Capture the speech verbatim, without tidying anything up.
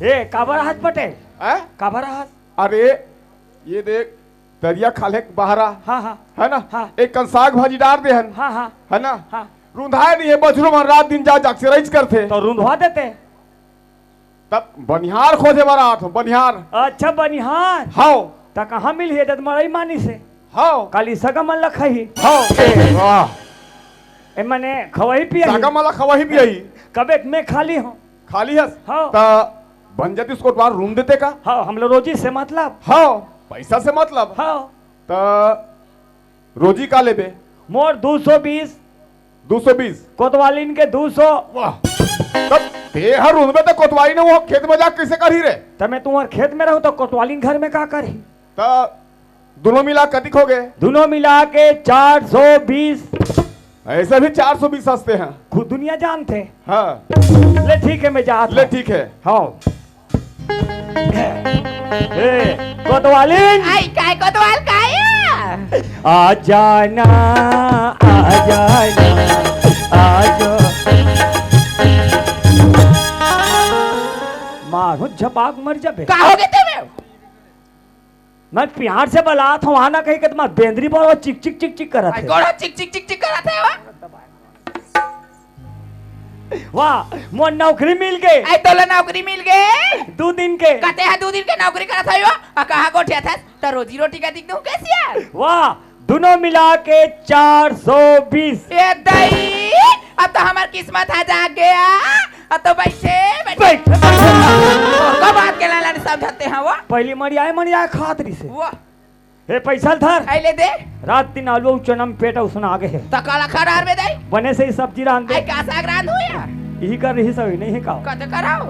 ए, काबर आहस पटेल? हैं? काबर आहस? अरे, ये देख, दरिया खाल्हे के बहारा, हाँ, हाँ। है ना? हाँ। एक कन साग भाजी डार दे हन, हाँ, हाँ। है ना? हाँ। रुंधाय नहीं हे, बछरू मन रात दिन जा जाग से रईच करथे। तो रुंधवा देते। तब बनिहार खोजे बर आत हों, बनिहार। अच्छा, बनिहार। हव। त कहाँ मिलही, जद मड़ई मानी से? हव। काली सगा मन ला खाही। हव। वाह। ए, मने खवाही पियाही। सगा मन ला खवाही पियाही। कबे मैं खाली हों। खाली हस? हव। त बन जातिस कोटवार, room देते का? हव, हमला रोजी से मतलब। हव, पैसा से मतलब। हव। त रोजी का लेबे? मोर दू सौ बीस। दू सौ बीस? कोतवालिन के दू सौ। वाह। तब तें ह रुंधबे त कोतवालिन ह वो खेत में जाके कइसे करही रे? त मैं तुम्हर खेत में रहूं त कोतवालिन घर में का करही? त दुनों मिला कतिक होगे? दुनों मिला के चार सौ बीस। अइसे भी चार सौ बीस हंसते हैं। खुद दुनिया जानथे। हाँ। ले ठीक हे, मैं जात हों। ले ठीक हे। हव। ए, कोतवालिन। आई, काय कोतवाल, काय? आ जाना, आ जाना, आ जा। मारहूं झपाक, मर जाबे। का होगे तेमे? मैं प्यार से बलात हों, आना कहीं के तुम्हार बेंदरी बोलो चिक चिक चिक चिक करत हे। गोड़ा चिक चिक चिक चिक करत हे वो। वाह, मोर नौकरी मिल गे। आई तोला नौकरी मिल गे? दू दिन के। कते हा दू दिन के नौकरी करत हयो? आ कहाँ गोठियाथस? त रोजी रोटी का दिख दूं कैसिया? वाह, दुनों मिला के चार सौ बीस। ए दई, अब तो हमर किस्मत हा जाग गया। अब तो बैठे, बैठे। बैठ। का बात के लाला ने समझाते हैं वो? पहली मड़ियाए मड़ियाए खात रहिसे। वाह। ए, पैसा ल धर। आई ले दे। रात दिन आलू अउ चना में पेट उसना आगे हे। त काला खा डार बे दाई। बने से ही सब्जी रांध दे। आई का साग रांध हो या? इही कर रही सभी, नहीं हे का? कत कराओ?